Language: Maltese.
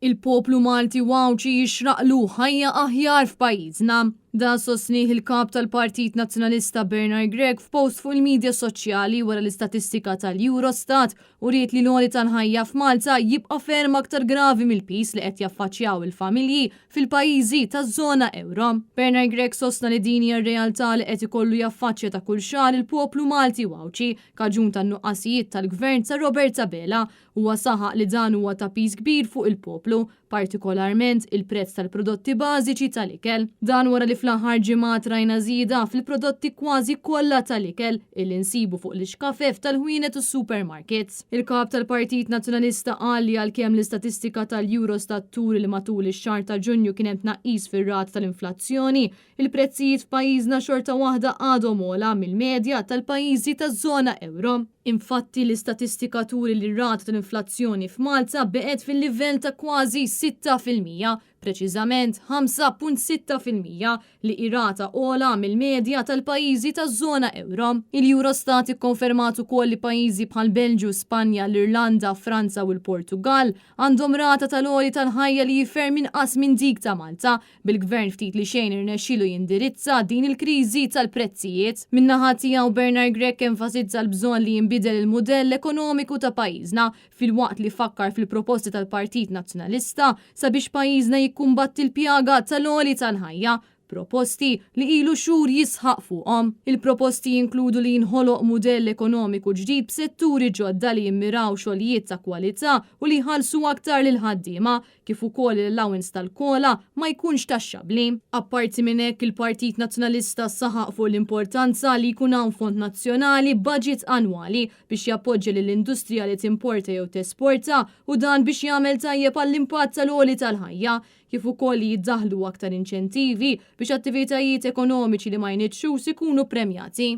Il-poplu Malti u Għawdxi jixraqlu ħajja aħjar f'pajjiżna. Dan sostnieh il-Kap tal-Partit Nazzjonalista Bernard Grech f'post fuq il-midja soċjali wara li statistika tal-Eurostat uriet li l-għoli tal-ħajja f'Malta jibqa' ferm aktar gravi mill-piż li qed jaffaċċjaw il-familji fil-pajjiżi taż-żona ewro. Bernard Grech sostna li din hija r-realtà li qed ikollu jaffaċċja ta' kull xahar il-poplu Malti u Għawdxi kaġun tan-nuqqasijiet tal-Gvern ta' Robert Abela. Huwa saħaq li dan huwa ta' piż kbir fuq il-poplu, partikolarment il-prezz tal-prodotti bażiċi tal-ikel. Dan wara li fl-aħħar ġimgħat rajna żieda fil-prodotti kważi kollha tal-ikel illi nsibu fuq l-ixkafef tal-ħwienet u s-supermarkets. Il-Kap tal-Partit Nazzjonalista qal li għalkemm l-istatistika tal-Eurostat turi li matul ix-xahar ta' Ġunju kien hemm tnaqqis fir-rata tal-inflazzjoni, Il-prezzijiet f'pajjiżna xorta waħda għadhom ogħla mill-medja tal-pajjiżi taż-żona ewro. Infatti, l-istatistika turi li r-rata tal-inflazzjoni f'Malta beqgħet fil-livell ta' kważi 6%, preċiżament 5.6%, li hi rata ogħla mill-medja tal-pajjiżi taż-żona ewro. Il-Eurostat ikkonfermat ukoll li pajjiżi bħall-Belġju, Spanja, l-Irlanda, Franza u l-Portugall għandhom rata tal-għoli tal-ħajja li hi ferm inqas minn dik ta' Malta, bil-Gvern ftit li xejn irnexxielu jindirizza din il-kriżi tal-prezzijiet. Min-naħa tiegħu Bernard Grech enfasizza l-bżonn li jinbidel il-mudell ekonomiku ta' pajjiżna filwaqt li fakkar fil-proposti tal-Partit Nazzjonalista sabiex pajjiżna jikkumbatti l-pjaga tal-għoli tal-ħajja, proposti li ilu xhur jisħaq fuqhom. Il-proposti jinkludu li jinħoloq mudell ekonomiku ġdid b'setturi ġodda li jimmiraw xogħlijiet ta' kwalità u li jħallsu aktar lill-ħaddiema, kif ukoll li l-allowance tal-COLA ma jkunx taxxabbli. Apparti minn hekk, il-Partit Nazzjonalista saħaq fuq l-importanza li jkun hawn fond nazzjonali b'baġit annwali biex jappoġġja lill-industrija li timporta jew tesporta u dan biex jagħmel tajjeb għall-impatt tal-għoli tal-ħajja, kif ukoll li jiddaħħlu aktar inċentivi biex attivitajiet ekonomiċi li ma jniġġsux ikunu ppremjati.